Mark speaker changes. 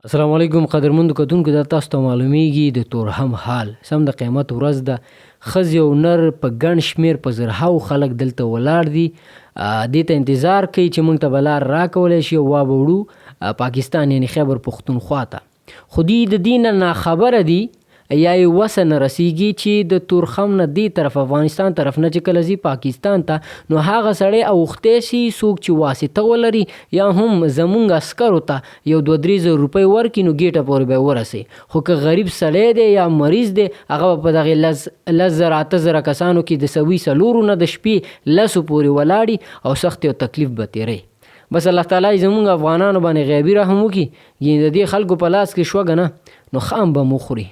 Speaker 1: السلام علیکم قدرمندو کتونکو، دا تاسو ته معلومیږي د تورهم حال. سم د قیامت ورځ ده، ښځې او نر په ګڼ شمېر په زرهاو خلک دلته ولاړ دي، دې ته انتظار کوي چې موږ ته به لار راکولی شي او وا به وړو پاکستان یعنی خیبر پښتونخوا ته. خو دوی د دې نه ناخبره دي یا یې وسه نه رسیږي چې د تورخم نه دې طرف افغانستان طرف نه چې کله ځي پاکستان ته، نو هغه سړی اوښتی شي څوک چې واسطه ولري یا هم زمونږ عسکرو ته یو 2-3 زره روپۍ ورکړي نو ګېټه پورې به یې ورسوي. خو که غریب سړی دی یا مریض دی، هغه به په دغې 10,000 8,000 کسانو کې د 3:15 نه د شپې 10 پورې ولاړي او سختې او تکلیف به تېروي. بس الله تعالی زمونږ افغانانو باندې غیبي رحم وکړي. یعنې د دې خلکو په لاس کې شوه که نه، نو خام به مو خوري.